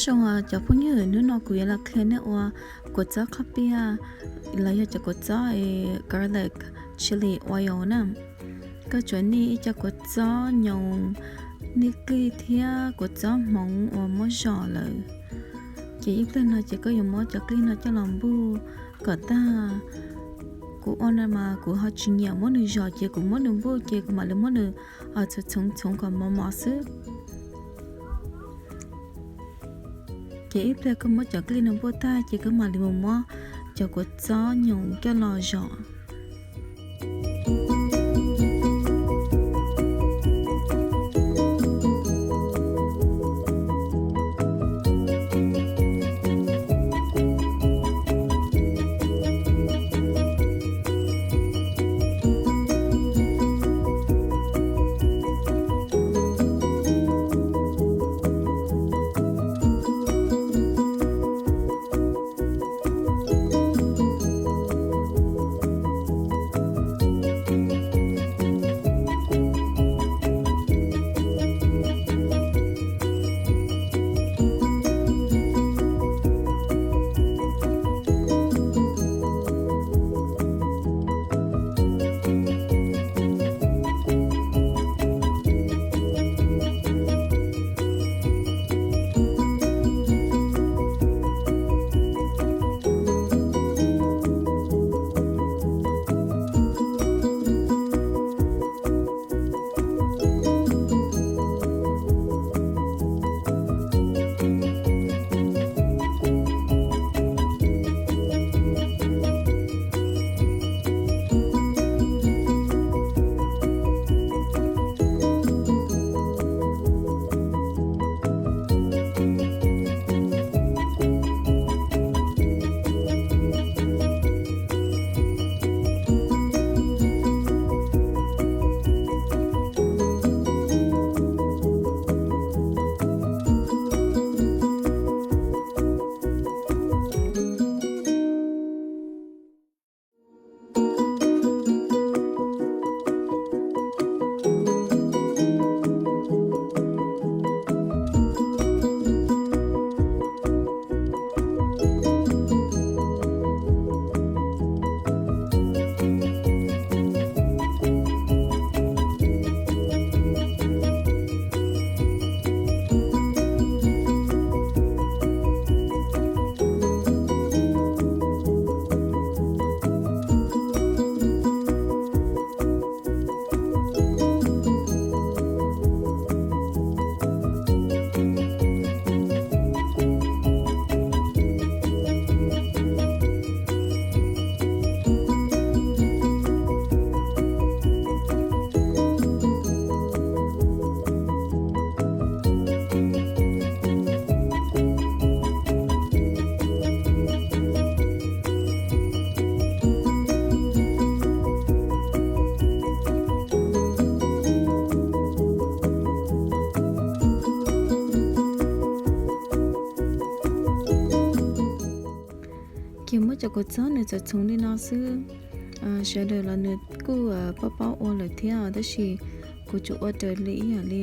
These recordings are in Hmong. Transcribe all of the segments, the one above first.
Cov phooj ywg, hnub no kuv yuav los qhia nej ua kua txob qhob piaj los yog cov kua txob garlic chili oil na. Koj tsuas nij ib co kua txob nyoos, nij qij thiab kua txob hmoov uas muab zom lawm. Ces ib pliag no ces koj yuav muab cov qij no coj los npuj kom tag. Kuv ua no mas kuv ho tsis nyiam muab nws zom, ces kuv muab nws npuj ces kuv mam li muab nws txhoov txhoov kom mos mos xwb. Ces ib pliag koj muab cov qij no npuj tag ces koj mam li mus muab cov kua txob nyoos coj los zom. Ces muab cov kua txob nws txhoov txhoov li no xwb. Sawv daws los nws kuj paub paub ua lawm thiab, tab sis kuv tsuas ua raws li ib yam li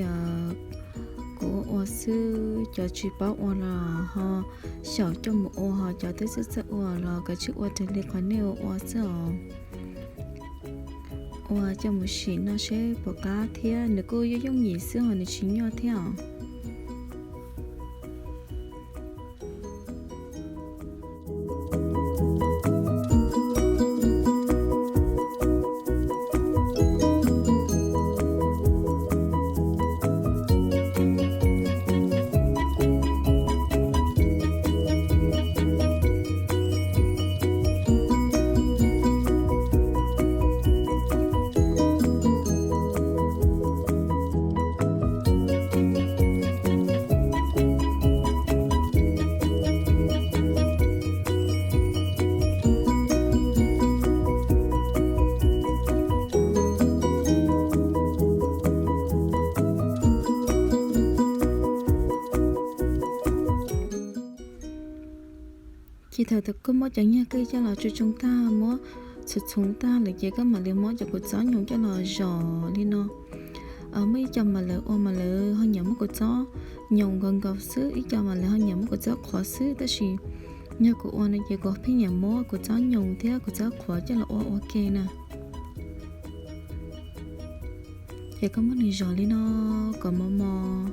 kuv ua ua xwb. Cov tsis paub ua los ho xyaum coj mus ua, ho cov twb txawj txawj ua los kav tsij ua raws li qhov nej ua ua xwb os. Ua coj mus sim no seb puas qab thiab, nws kuj yooj yooj yim xwb ho nws tsis nyuaj thiab os. Ces thaum twg koj muab cov nyiaj qij coj los tsoo tsoo tag, muab txhoov txhoov tag lawm ces koj mam li muab cov kua txob nyoos coj los zom li no. Muaj ib co mas lawv ua mas lawv ho nyiam muab kuv txob nyoos nkaus nkaus xwb, ib co mas lawv ho nyiam muab kuv txob qhuav xwb, tab sis yog kuv ua no ces kuv pheej nyiam muab kuv txob nyoos thiab kuv txob qhuav coj los ua ua ke na. Ces koj muab nws zov li no kom mos mos.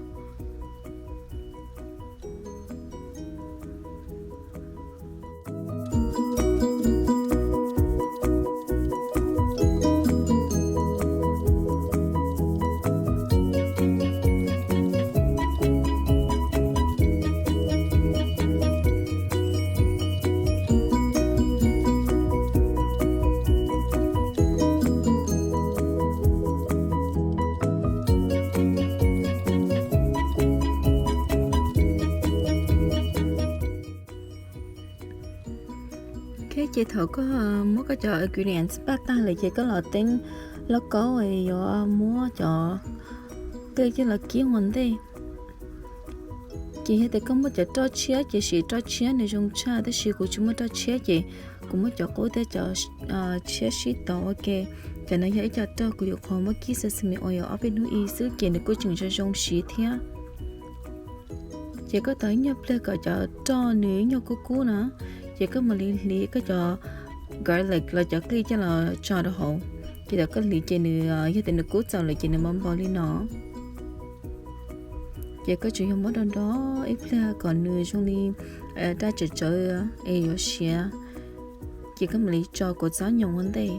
Ok, ces thaum koj muab koj cov ingredients npaj tag lawm ces koj los teeb lauj kaub yuav muab cov qij coj los kib ua ntej. Ces yog tias koj muab cov roj tshiab ces siv roj tshiab nws zoo tshaj, tab sis kuv tsis muaj roj tshiab ces kuv muab cov qub thiab cov tshiab sib tov ua ke. Cov no yog ib co roj kuv yuav qhuav muab kib sesame oil ob peb hnub ib xwb ces nws kuj tseem zoo zoo siv thiab. Ces koj tos ib nyuag pliag kom cov roj nws ib nyuag kub kub na, ces koj mam li hliv koj cov garlic los cov qij coj los tso rau hauv. Ces thaum koj hliv ces nws, yog tias nws kub txaus lawm ces nws mam npau li no. Ces koj tsuas yog muab do do ib pliag kom nws zoo li daj tsawv tsawv es yuav siav, ces koj mam li tso kuv txob nyoos ua ntej.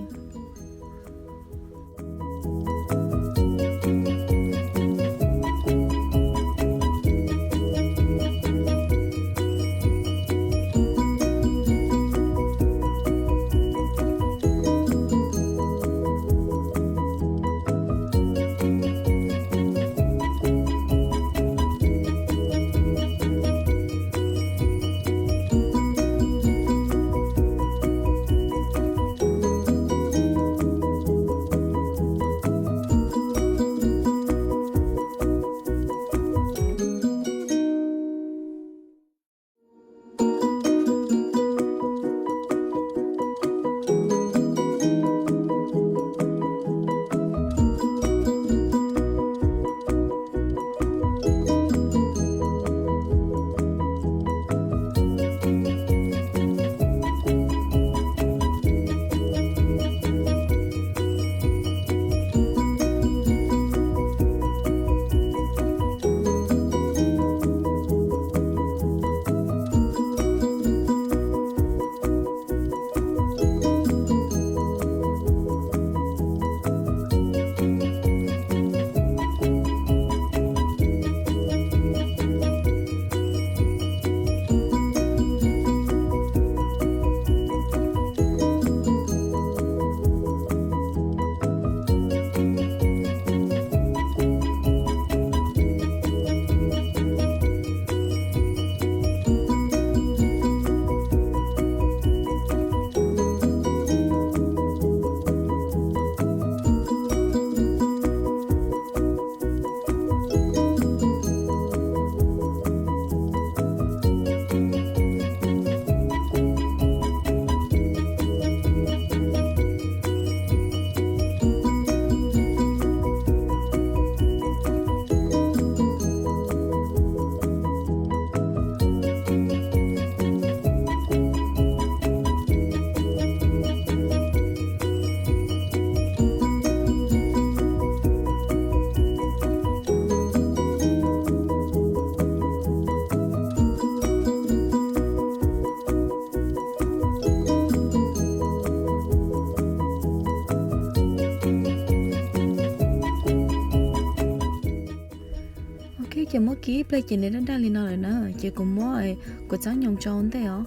Ok, ces muab kib ib pliag ces nws daj daj li no lawm na, ces kuv muab kuv txob nyoos tso ua ntej os.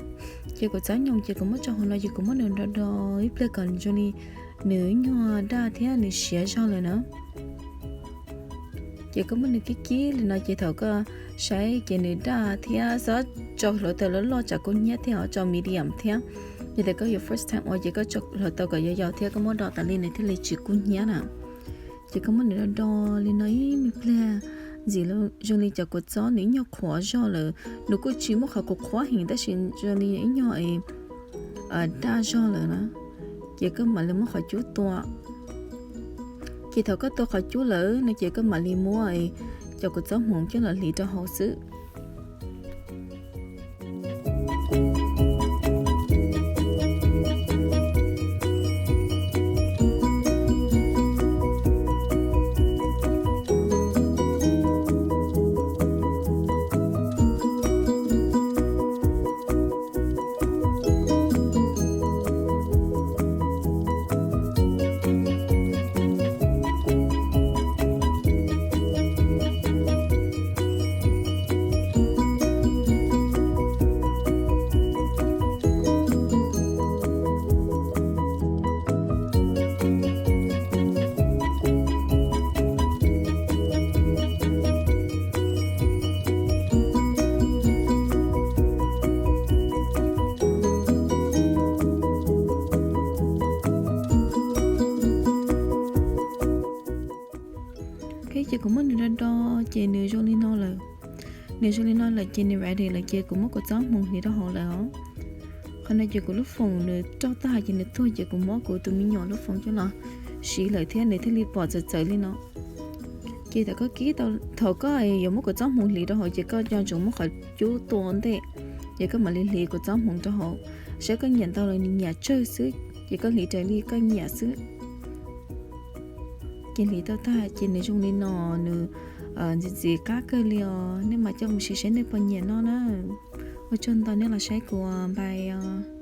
Ces kuv txob nyoos ces kuv muab tso hauv no ces kuv muab nws do do ib pliag kom zoo li nws nyuag daj thiab nws siav zog lawm na. Ces koj muab nws kib kib li no ces thaum koj saib ces nws daj thiab xob tso hluav taws loj loj tsam kub hnyiab thiab os, tso medium thiab. Yog tias koj yuav first time ua ces koj tso hluav taws kom yau yau thiab koj muab do tas li nws thiaj li tsis kub hnyiab na. Ces koj muab nws do do li no ib me pliag, ntxim zoo li cov kua txob nws ib nyuag qhuav zog lawm, nws kuj tsis muaj qhov qhuav qhuav heev tab sis zoo li ib nyuag daj zog lawm na. Ces koj mam li muab qhov cub tua. Ces thaum koj tua qhov cub lawm no ces koj mam li muab cov kua txob hmoov coj los hliv rau hauv xwb. Ok, ces kuv muab nws do do, ces nws zoo li no lawm. Nws zoo li no lawm ces nws ready lawm ces kuv muab kua txob hmoov hliv rau hauv lawm os. Qhov no ces kuv lub foom nws roj tag ces nws tuag ces kuv muab kuv tus me nyuam lub foom coj los siv lawm thiab nws thiaj li pom txawv txawv li no. Ces thaum koj kib tau, thaum koj yuav muab kua txob hmoov hliv rau hauv ces koj nco ntsoov muab qhov cub tua ntej, ces koj mam li hliv kua txob hmoov rau hauv. Saib koj nyiam ntau los nws nyiam tsawg xwb, ces koj hliv raws li koj nyiam xwb. Ces hliv tau tag ces nws zoo li no, nws ntxim ntxim qab kawg li os. Nej mam coj mus siv saib nej puas nyiam noj na. Ua tsaug ntau nej los saib kuv npais os.